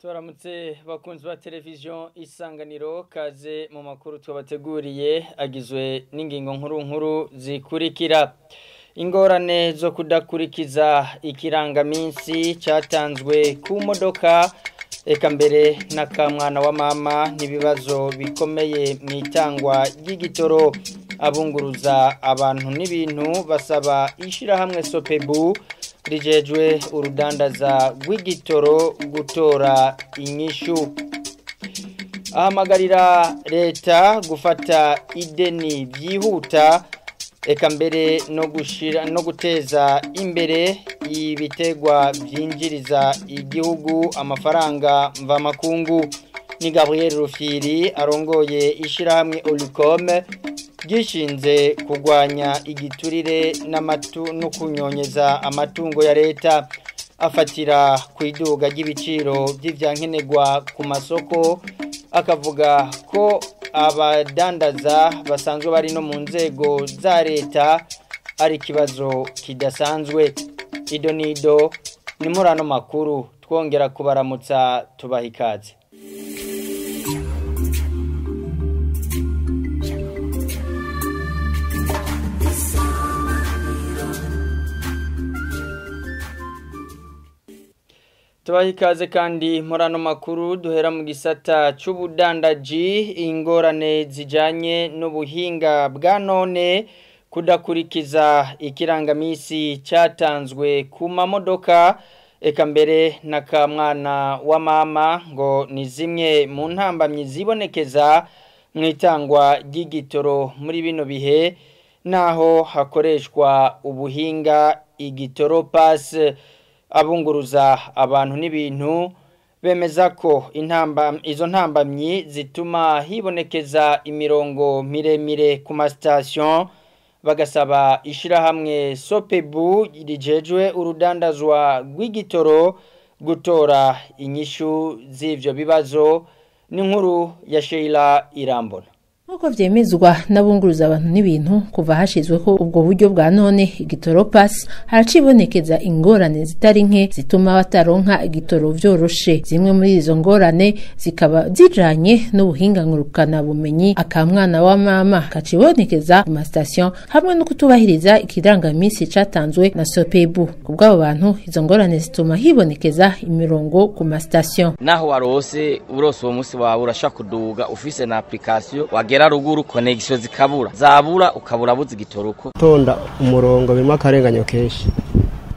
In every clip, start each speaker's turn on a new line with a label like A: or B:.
A: Turamutse bakunzi ba televiziyo Isanganiro, kaze mu makuru twabateguriye agizwe n'ingingo nkuru nkuru zikurikira. Ingorane zo kudakurikiza ikirangaminsi cyatanzwe ku modoka eka mbere n'akamwana wa mama n'ibibazo bikomeye mu itangwa ry'igitoro. Abunguruza abantu n'ibintu basaba ishyirahamwe Sopebu rijejwe urudandaza rw'igitoro gutora inyishu. Ahamagarira leta gufata ideni byihuta eka mbere no gushira no guteza imbere ibitegwa byinjiriza igihugu amafaranga mvamakungu. Ni Gabriel Rufyiri arongoye ishyirahamwe Olucome gishinze kurwanya igiturire n'amatu no kunyonyeza amatungo ya leta. Afatira ku iduga ry'ibiciro by'ivyankenerwa ku masoko, akavuga ko abadandaza basanzwe bari no mu nzego za leta ari ikibazo kidasanzwe. Ido nido ni muri ano makuru twongera kubaramutsa tubaha ikaze. Tubaha ikaze kandi muri ano makuru duhera mu gisata c'ubudandaji. Ingorane zijanye n'ubuhinga bwa none, kudakurikiza ikirangamisi cyatanzwe ku mamodoka eka mbere n'akamwana wa mama ngo ni zimwe mu ntambamyi zibonekeza mu itangwa ry'igitoro muri bino bihe, naho hakoreshwa ubuhinga igitoro pass. Abunguruza abantu n'ibintu bemeza ko izo ntambamyi zituma hibonekeza imirongo miremire ku masitasiyo, bagasaba ishyirahamwe Sopebu rijejwe urudandazwa rw'igitoro gutora inyishu z'ivyo bibazo. N'inkuru ya Sheila Irambona.
B: Nkuko vyemezwa n'abunguruza abantu n'ibintu, kuva hashizweho ubwo buryo bwa none igitoro pass, haracibonekeza ingorane zitari nke zituma bataronka igitoro vyoroshe. Zimwe muri izo ngorane zikaba zijanye n'ubuhinga ngurukana bumenyi akamwana wa mama kacibonekeza ku mastation, hamwe no kutubahiriza ikirangamisi catanzwe na Sopebu. Kubw'abo bantu izo ngorane zituma hibonekeza imirongo ku mastation.
C: Naho warose urose uwo musi wawe urashaka kuduga ufise na application, wagera ruguru connection zikabura, zabura ukabura buzi igitoruko.
D: Tonda umurongo birimo akarenganyo kenshi.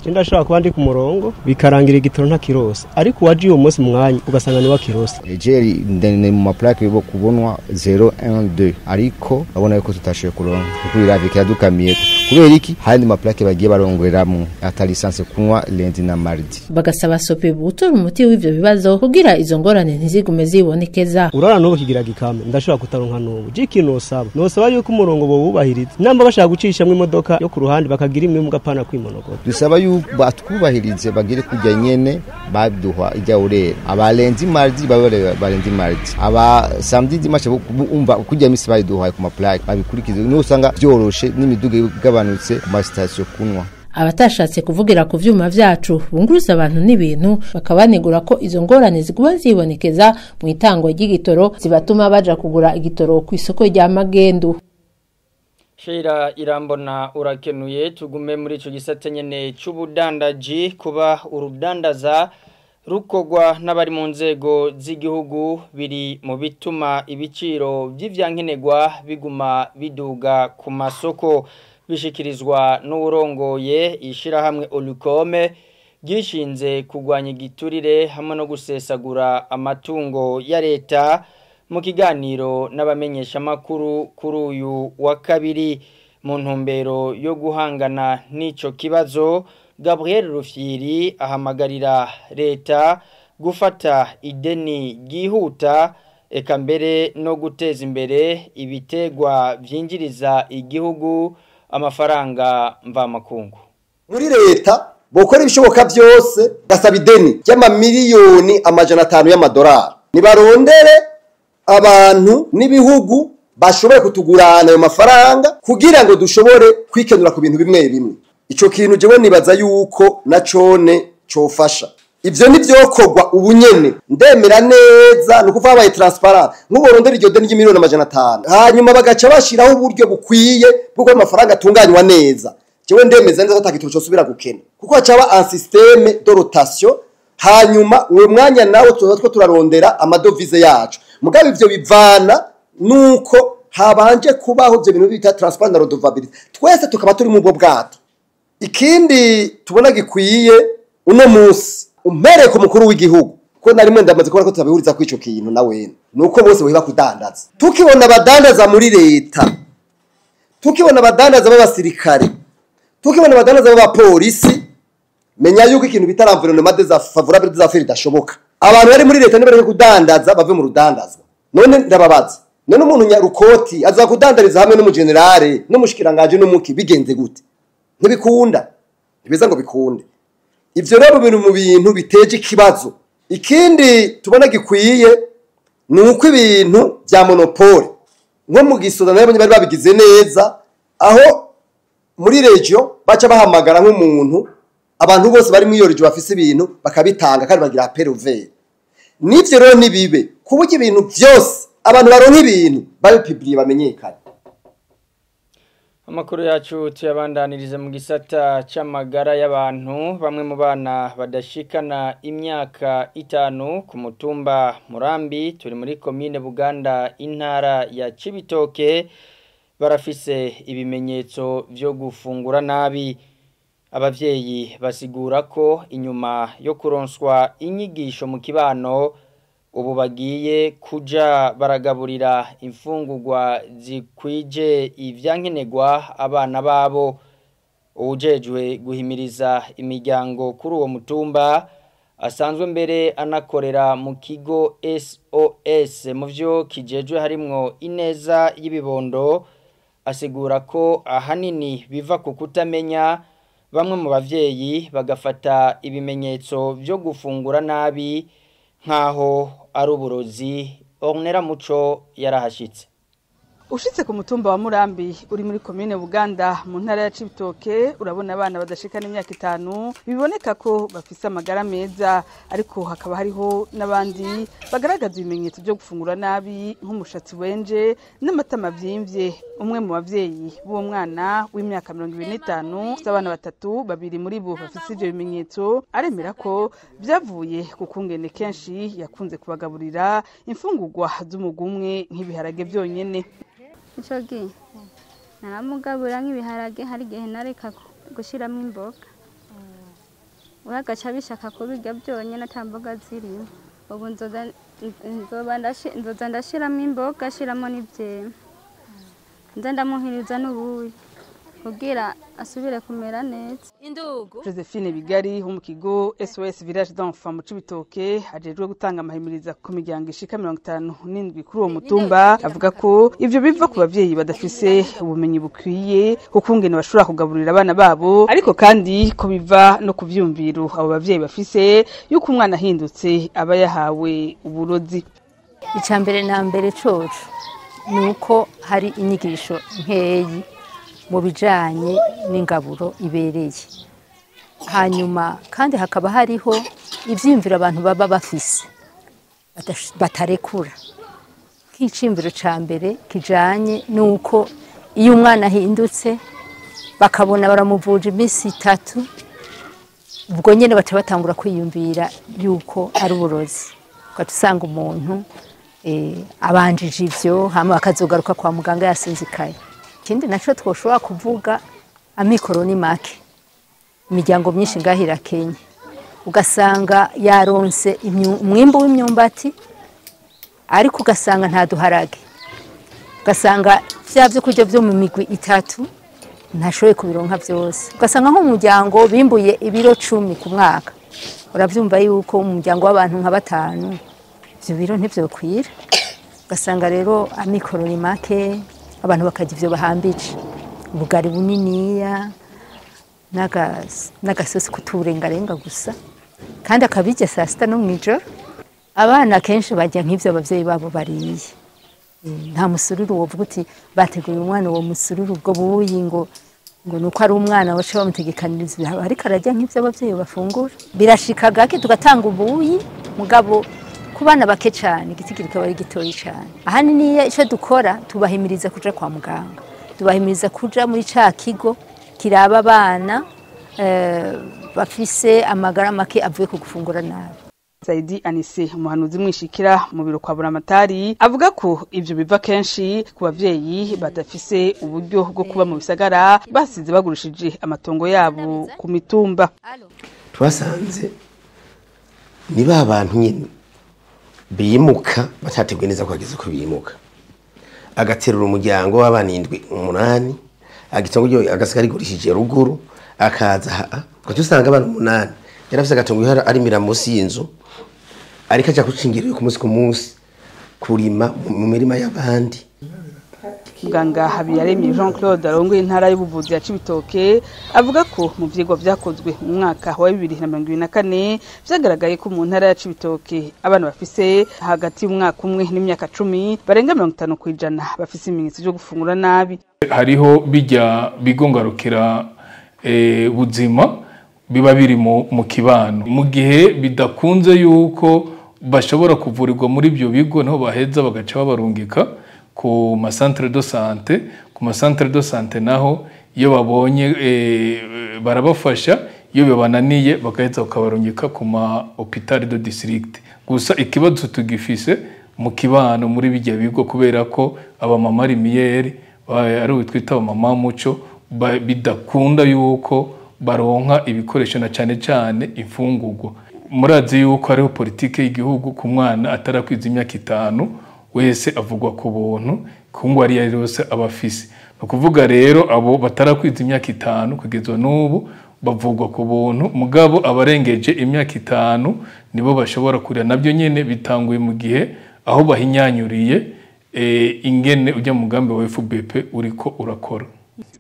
D: Ndashobora kuba ndi ku murongo bikarangira igitoro ntakirose, ariko waje uwo munsi mwanya ugasanga ni wakirose.
E: Ejeri ndene mu maplaque bo kubonwa 012, ariko babona yuko tutashoye kuronka kuko iravika yadukamiye kubera iki handi maplaque bagiye barongoreramo ata licence kunywa lundi na mardi.
B: Bagasaba Sopebu gutora umuti w'ivyo bibazo kugira izo ngorane ntizigume zibonekeza.
D: Urara n'ubu kigira gikame ndashobora kutaronka n'ubu. Jiki nosaba nosaba yuko umurongo bo wubahiriza, namba bashaka gucishamwe imodoka yo ku ruhande bakagira imwe mugapana kwimonogoza.
E: Dusaba yuko batwubahirize bagire kujya nyene baduha ijya urera abarenzi mardi babare barenzi mardi aba samedi dimanche umva kujya misi baduha ku maplaque babikurikize, no usanga byoroshe n'imiduga igabanutse ku ma station kunwa.
B: Abatashatse kuvugira ku vyuma vyacu bunguruza abantu n'ibintu bakabanegura ko izo ngorane ziguba zibonekeza mu itangwa ry'igitoro zibatuma baja kugura igitoro ku isoko rya magendu.
A: Sheila Irambona urakenuye. Tugume muri ico gisata nyene c'ubudandaji. Kuba urudandaza rukogwa n'abari mu nzego z'igihugu biri mu bituma ibiciro by'ivyankenerwa biguma biduga ku masoko, bishikirizwa n'urongoye ishirahamwe Olucome gishinze kurwanya igiturire hamwe no gusesagura amatungo ya leta. Mu kiganiro n'abamenyesha makuru kuri uyu wa kabiri mu ntumbero yo guhangana n'ico kibazo, Gabriel Rufyiri ahamagarira leta gufata ideni ryihuta eka mbere no guteza imbere ibitegwa vyinjiriza igihugu amafaranga mvamakungu.
F: Muri leta bokora ibishoboka byose gasaba ideni ry'amamiliyoni 500 y'amadolari, nibarondere abantu n'ibihugu bashoboye kutugurana ayo mafaranga kugira ngo dushobore kwikenura ku bintu bimwe bimwe. Ico kintu jewe nibaza yuko nacone cofasha. Ivyo nivyokorwa ubunyene ndemera neza nukuva habaye transparent nk'uborondera iryo deni ry'imiliyoni 500 hanyuma bagaca bashiraho uburyo bukwiye bw'uko amafaranga atunganywa neza. Jewe ndemeza neza ko atakintu cosubira gukena kuko hacaba un système de rotation, hanyuma uwo mwanya nawo tuzoza two turarondera amadovize yacu. Mugabe ivyo bivana nuko habanje kubaho ivyo bintu bita transparent na redevabilité, twese tukaba turi mu bwo bwato. Ikindi tubona gikwiye uno munsi umpereye ku mukuru w'igihugu ko narimwe ndamaze kubona ko tutabihuriza kwico kintu na wene nuko bose bohiba kudandaza. Tukibona abadandaza muri leta, tukibona abadandaza b'abasirikare, tukibona abadandaza b'abapolisi, menya yuko ikintu bita l'environnement défavorable des affaires idashoboka. Abantu bari muri leta nibareke kudandaza bave mu rudandazwa. None ndababaza, none umuntu nyarukoti aza kudandariza hamwe n'umugenerale n'umushikiranganje n'umuki bigenze gute? Ntibikunda, ntibiza ngo bikunde. Ivyo rero bintu mu bintu biteje ikibazo. Ikindi tubona gikwiye nuko ibintu bya monopole nko mu gisoda nabonye bari babigize neza, aho muri region baca bahamagara nk'umuntu abantu bose bari mu iyo region bafise ibintu bakabitanga kandi bagira appel ouvert. Nivyo rero nibibe kuburyo ibintu byose abantu baronka ibintu babipubliye bamenyekane.
A: Amakuru yacu tuyabandanirize mu gisata c'amagara y'abantu. Bamwe mu bana badashikana imyaka 5 ku mutumba Murambi turi muri commune Buganda intara ya Cibitoke barafise ibimenyetso vyo gufungura nabi. Abavyeyi basigura ko inyuma yo kuronswa inyigisho mu kibano ubu bagiye kuja baragaburira imfungurwa zikwije ivyankenerwa abana babo. Uwujejwe guhimiriza imiryango kuri uwo mutumba asanzwe mbere anakorera mu kigo SOS mu vyo kijejwe harimwo ineza y'ibibondo, asigura ko ahanini biva ku kutamenya. Bamwe mu bavyeyi bagafata ibimenyetso vyo gufungura nabi nkaho ari uburozi. Ornera Muco yarahashitse.
G: Ushitse ku mutumba wa Murambi uri muri commune Buganda mu ntara ya Cibitoke urabona abana badashikana imyaka 5 biboneka ko bafise amagara meza, ariko hakaba hariho n'abandi bagaragaza ibimenyetso byo gufungura nabi nk'umushatsi wenje n'amatama vyimvye. Umwe mu bavyeyi b'uwo mwana w'imyaka 25 abana batatu, babiri muri bo bafise ivyo bimenyetso, aremera ko byavuye ku kungene kenshi yakunze kubagaburira imfungurwa z'umugumwe nk'ibiharage byonyene.
H: Ico gihe naramugabura nk'ibiharage, hari igihe nareka gushiramo imboga, uragaca bishaka kubirya byonyene ata mboga zirimo. Ubu nzoza ndashiramo imboga, ashiramo n'ivyema, nza ndamuhiriza n'ubuyi kugira asubire kumera neza.
G: Josephine Bigari ho mu kigo SOS Village d'Enfants mu Cibitoke ajejwe gutanga amahimiriza ku miryango ishika 57 kuri uwo mutumba, avuga ko ivyo biva ku bavyeyi badafise ubumenyi bukwiye kukungene bashobora kugaburira abana babo, ariko kandi ko biva no kuvyumviro abo bavyeyi bafise yuko umwana ahindutse aba yahawe uburozi.
I: Icambere na mbere coco nuko hari inyigisho nkeyi mu bijanye n'ingaburo ibereye, hanyuma kandi hakaba hariho ivyimviro abantu baba bafise batarekura. Nk'icimviro ca mbere kijanye nuko iyo umwana ahindutse bakabona baramuvuje iminsi 3, ubwo nyene baca batangura kwiyumvira yuko ari uburozi, ugaca usanga umuntu abanjije ivyo hama bakazogaruka kwa muganga yasinzikaye. Ikindi naco twoshobora kuvuga, amikoro ni make, imiryango myinshi ngaho irakenye, ugasanga yaronse umwimbu w'imyumbati ariko ugasanga nta duharage, ugasanga vya vyo kurya vyo mu migwi 3 ntashoboye kubironka vyose, ugasanga nk'umuryango bimbuye ibiro 10 ku mwaka. Uravyumva yuko umuryango w'abantu nka 5 ivyo biro ntivyokwira, ugasanga rero amikoro ni make, abantu bakarya ivyo bahambije, ubugari buniniya n'agasosi kuturengarenga gusa, kandi akabirya saa 6 no mw'ijoro. Abana kenshi barya nk'ivyo abavyeyi babo bariye. Nta musururu wovuga uti bateguye umwana uwo musururu ubwo buyi ngo Ngo nuko ari umwana wacu bamutegekaniriza ariko arajya nk'ivyo abavyeyi bafungura. Birashika gake tugatanga ubuyi mugabo ku bana bake cyane, igitigiri kaba ari gitoyi cyane. Ahanini ico dukora tubahimiriza kuja kwa muganga, tubahimiriza kuja muri ca kigo kiraba abana bafise amagara make avuye ku gufungura nabi.
G: Saidi Anise, umuhanuzi mwishikira mu biro kwa Buramatari, avuga ko ivyo biva kenshi ku bavyeyi badafise uburyo bwo kuba mu bisagara, basize bagurishije amatongo yabo ku mitumba.
J: Twasanze ni ba bantu nyene bimuka batateguye neza kwageze ko bimuka, agaterura umuryango w'abana 7 8, agitongo agasigara igurishije ruguru akaza kuko usanga abana 8 yarafise agatongo arimira munsi y'inzu, ariko aja kucingirira ku munsi ku munsi kurima mu mirima y'abandi.
G: Muganga Habiyaremye Jean Claude arongoye intara y'ubuvuzi ya Cibitoke avuga ko mu vyigwa vyakozwe mu mwaka wa 2024 vyagaragaye ko mu ntara ya Cibitoke abana bafise hagati y'umwaka umwe n'imyaka 10 barenga 50% bafise ibimenyetso byo gufungura nabi.
K: Hariho bijya bigongarukira buzima biba biri mu kibano, mu gihe bidakunze yuko bashobora kuvurirwa muri ibyo bigo, niho baheza bagaca babarungika ku ma centre de santé. Ku ma centre de santé naho iyo babonye barabafasha, iyo bibananiye bagaheza bakabarungika ku ma hôpital de district. Gusa ikibazo tugifise mu kibano muri bijya bigo, kubera ko abamama rimiyeri ari twita abamama muco bidakunda yuko baronka ibikoresho na cyane cyane imfungurwa. Murazi yuko hariho politike y'igihugu ku mwana atarakwiza imyaka 5 wese avugwa ku buntu, ku ngwari yari yose abafise. No kuvuga rero abo batarakwiza imyaka 5 kugeza n'ubu bavugwa ku buntu, mugabo abarengeje imyaka 5 nibo bashobora kurira. Nabyo nyene bitanguye mu gihe aho bahinyanyuriye ingene ujya mu mugambi wa FBP uriko urakora.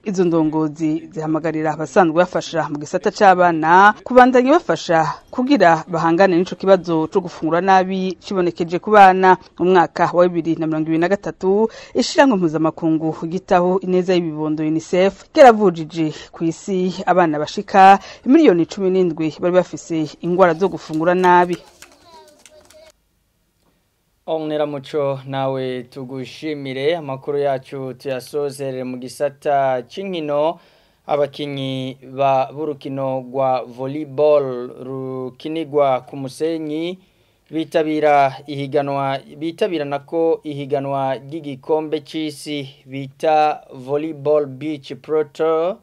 G: Izo ndongozi zihamagarira abasanzwe bafasha mu gisata c'abana kubandanya bafasha kugira bahangane n'ico kibazo co gufungura nabi kibonekeje ku bana. Mu mwaka wa 2023 ishiramwe mpuzamakungu gitaho ineza y'ibibondo UNICEF yaravujije ku isi abana bashika miliyoni 17 bari bafise ingwara zo gufungura nabi.
A: Onera muco nawe tugushimire. Amakuru yacu tuyasozere mu gisata c'inkino. Abakinyi ba burukino rwa volleyball rukinigwa ku musenyi bitabira ihiganwa bitabira nako ihiganwa ry'igikombe c'isi bita Volleyball Beach Pro Tour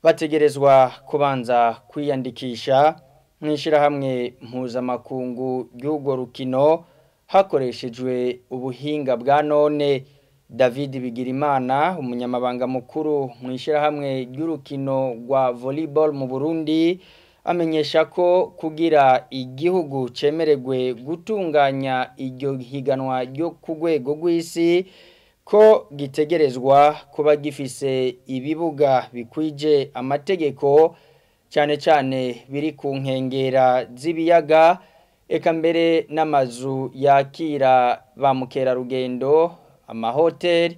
A: bategerezwa kubanza kwiyandikisha mwishirahamwe mpuzamakungu ry'urwo rukino hakoreshejwe ubuhinga bwa none. David Bigirimana, umunyamabanga mukuru mwishirahamwe ry'urukino rwa volleyball mu Burundi, amenyesha ko kugira igihugu cemeregwe gutunganya iryo higanwa ryo ku rwego rw'isi ko gitegerezwa kuba gifise ibibuga bikwije amategeko, cyane cyane biri ku nkengera z'ibiyaga, eka mbere n'amazu yakira ba mukerarugendo, amahoteli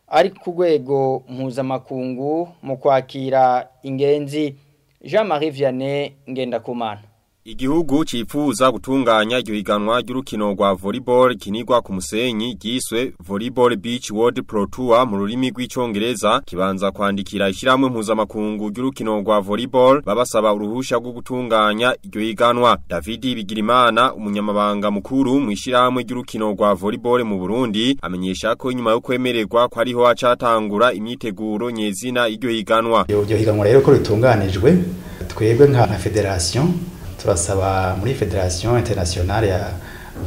A: ari ku rwego mpuzamakungu mu kwakira ingenzi. Jean-Marie Vianney Ngendakumana.
L: Igihugu cifuza gutunganya iryo higanwa ry'urukino rwa volleyball kinigwa ku musenyi ryiswe Volleyball Beach World Pro Tour mu rurimi rw'icongereza kibanza kwandikira ishiramwe mpuzamakungu ry'urukino rwa volleyball babasaba uruhusha rwo gutunganya iryo higanwa. David Bigirimana, umunyamabanga mukuru mu ishiramwe ry'urukino rwa volleyball mu Burundi, amenyesha ko inyuma yo kwemererwa ko ariho acatangura imyiteguro nyezina iryo higanwa.
M: Iryo higanwa rero ko ritunganijwe twebwe nka federation turasaba muri Federation Internationale ya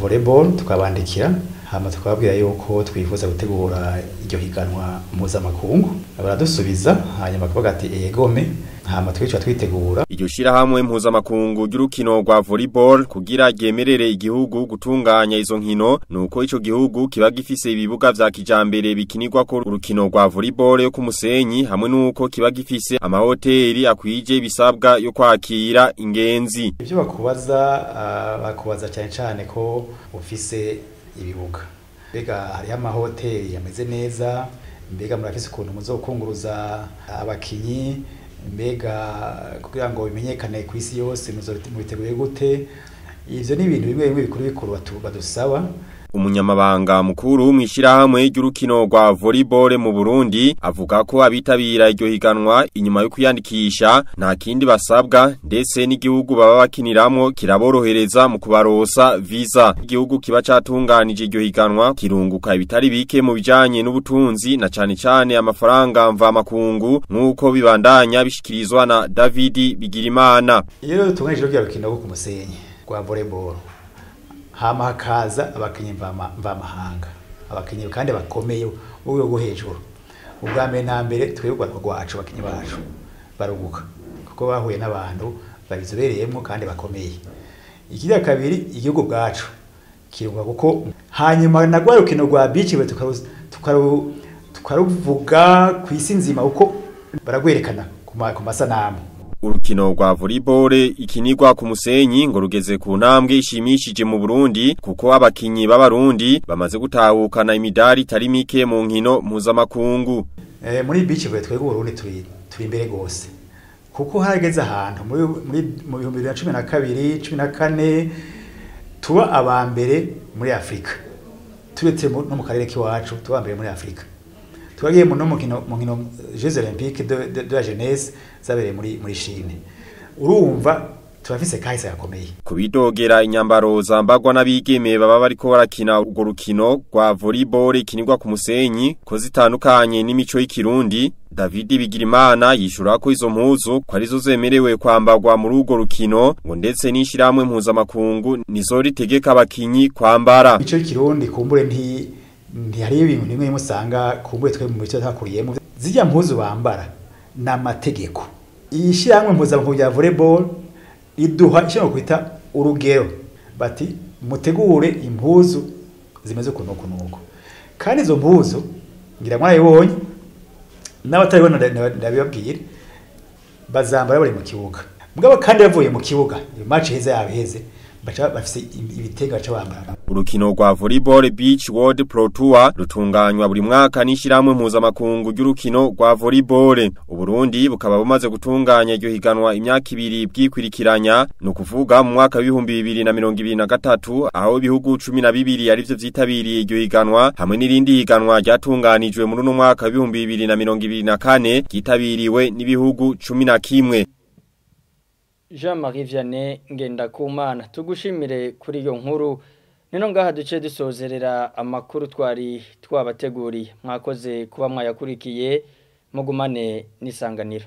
M: Volleyball tukabandikira hama tukababwira yuko twifuza gutegura iryo higanwa mpuzamakungu, baradusubiza hanyuma bakavuga ati egome, hama twica twitegura.
L: Iryo shirahamwe mpuzamakungu ry'urukino rwa volleyball kugira ryemerere igihugu gutunganya izo nkino nuko ico gihugu kiba gifise ibibuga vya kijambere bikinirwa ko urukino rwa volleyball yo ku musenyi, hamwe nuko kiba gifise amahoteli akwije ibisabwa yo kwakira ingenzi.
M: Ivyo bakubaza bakubaza cyane cyane ko ufise ibibuga, mbega hariho amahoteli ameze neza, Mbega murafise ukuntu muzokunguruza abakinyi? Mbega kugira ngo bimenyekane ku isi yose mubiteguye gute? Ivyo ni ibintu bimwe bimwe bikuru bikuru badusaba.
L: Umunyamabanga mukuru mwishirahamwe ry'urukino rwa volleyball mu Burundi avuga ko abitabira iryo higanwa inyuma yo kwiyandikisha nta kindi basabwa, ndetse n'igihugu baba bakiniramwo kiraborohereza mu kubarosa visa. Igihugu kiba catunganije iryo higanwa kirunguka ibitari bike mu bijanye n'ubutunzi na cane cane amafaranga mva makungu, nkuko bibandanya bishikirizwa na David Bigirimana.
M: Iyo dutunganije ryo rukino ku musenyi rwa volleyball, hama hakaza abakinyi mvamahanga, abakinyi kandi bakomeye bo rwego hejuru. Ubwa mbere na mbere twebwe rwacu abakinyi bacu baruguka kuko bahuye n'abantu babizobereyemo kandi bakomeye. Ikindi kabiri, igihugu bwacu kirunga kuko hanyuma na rwa rukino rwa beach tukaruvuga ku isi nzima uko baragwerekana ku masanamu.
L: Urukino rwa volleyball ikinirwa ku musenyi ngo rugeze ku ntambwe ishimishije mu Burundi, kuko abakinyi b'abarundi bamaze gutahukana imidari itari mike mu nkino mpuzamakungu.
M: Muri beach volley twebwe Burundi turi imbere gose, kuko harageze ahantu muri mu 2012 14 tuba aba mbere muri Afrika, turetse no mu karere k'iwacu tuba mbere muri Afrika. Twagiye mu nkino Jeux Olympiques de la jeunesse zabereye muri Chine. Urumva turafise kahise gakomeye.
L: Kubidogera inyambaro zambagwa n'abigeme baba bariko barakina urwo rukino rwa volleyball ikinirwa ku musenyi ko zitandukanye n'imico y'ikirundi, David Bigirimana yishura ko izo mpuzu ko arizo zemerewe kwambagwa muri urwo rukino, ngo ndetse n'ishiramwe mpuzamakungu nizo ritegeka abakinyi kwambara.
M: Imico y'ikirundi kumbure ntihari ibintu bimwe musanga kumbure twe mu mico twakuriyemo. Zijya mpuzu bambara na mategeko. Ishiramwe mpuzamakungu ya volleyball iduha icyo kwita urugero, bati mutegure impuzu zimeze kuno kunuko. Kandi izo mpuzu ngira mwarayibonye n'abataribona ndabibabwira, bazambara bari mu kibuga. Mugabo kandi bavuye mu kibuga iyo match heze yabiheze baca bafise ibitega baca bambara.
L: Urukino rwa volleyball Beach World Pro Tour rutunganywa buri mwaka n'ishiramwe mpuzamakungu ry'urukino rwa volleyball. Uburundi bukaba bumaze gutunganya iryo higanwa imyaka ibiri bwikwirikiranya, no kuvuga mu mwaka w'ibihumbi 2023 aho ibihugu 12 arivyo vyitabiriye iryo higanwa, hamwe n'irindi higanwa ryatunganijwe muri uno mwaka w'ibihumbi 2024 ryitabiriwe n'ibihugu 11.
A: Jean-Marie Vianney Ngendakumana, tugushimire kuri iyo nkuru. Nino ngaha duce dusozerera amakuru twari twabateguriye. Mwakoze kuba mwayakurikiye, mugumane n'isanganiro.